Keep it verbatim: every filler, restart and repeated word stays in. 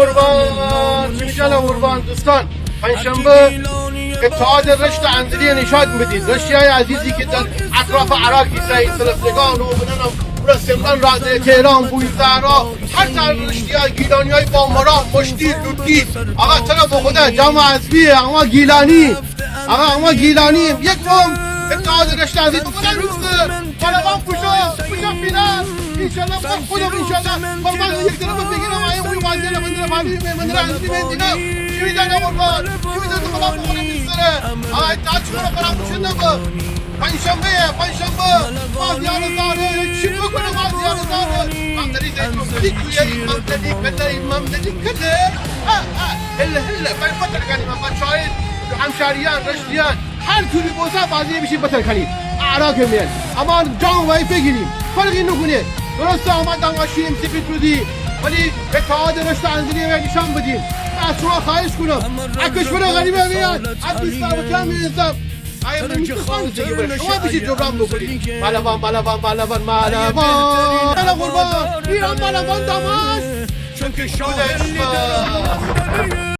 قربان، جان قربان. دوستان، پنجشنبه اتحاد رشت انزلی نشاط بدید. رشتیای عزیزی که در اطراف اراک ایسه، سلفزگان و بدنم، برا سمنان، رادهٔ تهران، بوی زهرا، هر طرف رشتیای گیلانیای بامرام، مشتی، لوتی. آقا تره بخدا جام حذفی، اما گیلانی. آقا اما گیلانی، یک بام اتحاد رشت انزلی بودن روزه. پالوان پوشو، پوشو فینال. انشالله من خودم انشالله پالوان یک طرف بیگیرم، آیه اوی بازی رو من رو بازی رو من رو انزلی من دیگه. چی می‌دانه قربان؟ چی می‌دانه؟ خدا بخوره می‌سره. آقا اتحاد شما رو فراموش نکن. پنجشنبه، پنجشنبه. بازی رو داره. چی بکنه بازی رو داره؟ ممدلی زیتون. ممدلی کله، ممدلی کله. آه، آه. هله، هله. من فتر کنیم، من شاید. همشهریان، رشتیان. هر جوری بوسه بازی بیشی بتر کنیم. اراک میان. اما جام وای فگیریم. فرقی نکنه. درسته اما دماشیم سفید رودی. ولی اتحاد رشت انزلی رو نشان بدیم. از شما خواهش کنم. از کشور غریبه میان. از بیست و چهار میلیون انسان. آیا من می‌تونم خانه زیگه بره؟ شما بیشی جبران بکنید. مالوان، مالوان، مالوان، مالوان. انا قربان. ایران مالوان دماش. چون که شاهلی دارم.